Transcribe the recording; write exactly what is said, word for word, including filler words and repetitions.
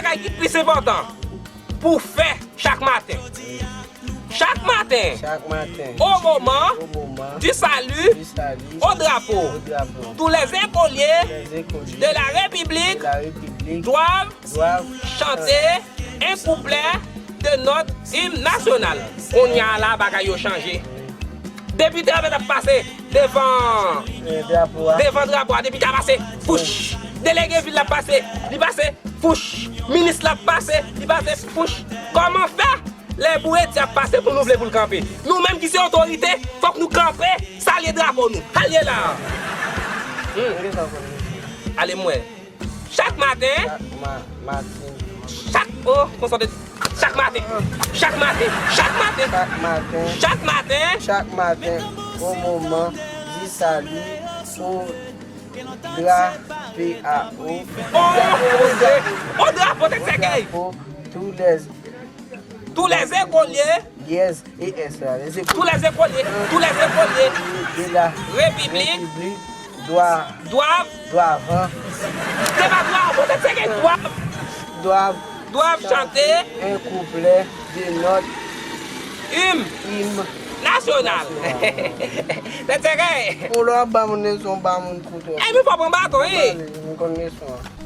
bagay ki plis enpòtan pou w fè chak maten. Chak maten, Chak maten, au moment au moment du salut du salut au drapeau, au drapeau, tous les écoliers les écoliers de la de République la République doivent doivent chanter un couplet de notre hymne national. Kounye a la, bagay yo chanje. Depite a ap pase devan euh, drapeau a. Devan drapo a, depite a pase, fouch. Delege vil la pase, li pase, fouch. Minis la pase, li pase, fouch. Kòman fè lè Bouretye ap pase pou nou vle pou l kanpe? Nou menm ki se otorite, fòk nou kanpe, salye drapo nou. Salye la. Mwen gentan konn li. Ale m wè. Chak maten, Chak ma, maten. chak, oh, konsantre. Chak maten, chak maten, chak maten, Chak maten. chak maten. Chak maten, au moment du salut, au drapeau. Oh, oh, drapo, tèt sèkèy. Drapeau, tous les Tous les écoliers, yes et S la. Les tous écoliers les écoliers, tous les écoliers de la République République doivent, doivent, doivent, se pa drapo, tèt sèkèy, doivent, doivent doivent chanter un couplet de notre hymne hymne national. Tèt sèkèy. Ou lè w ap ba moun leson, ba moun kout. E nou fò pran baton, wi. Mwen konn leson an.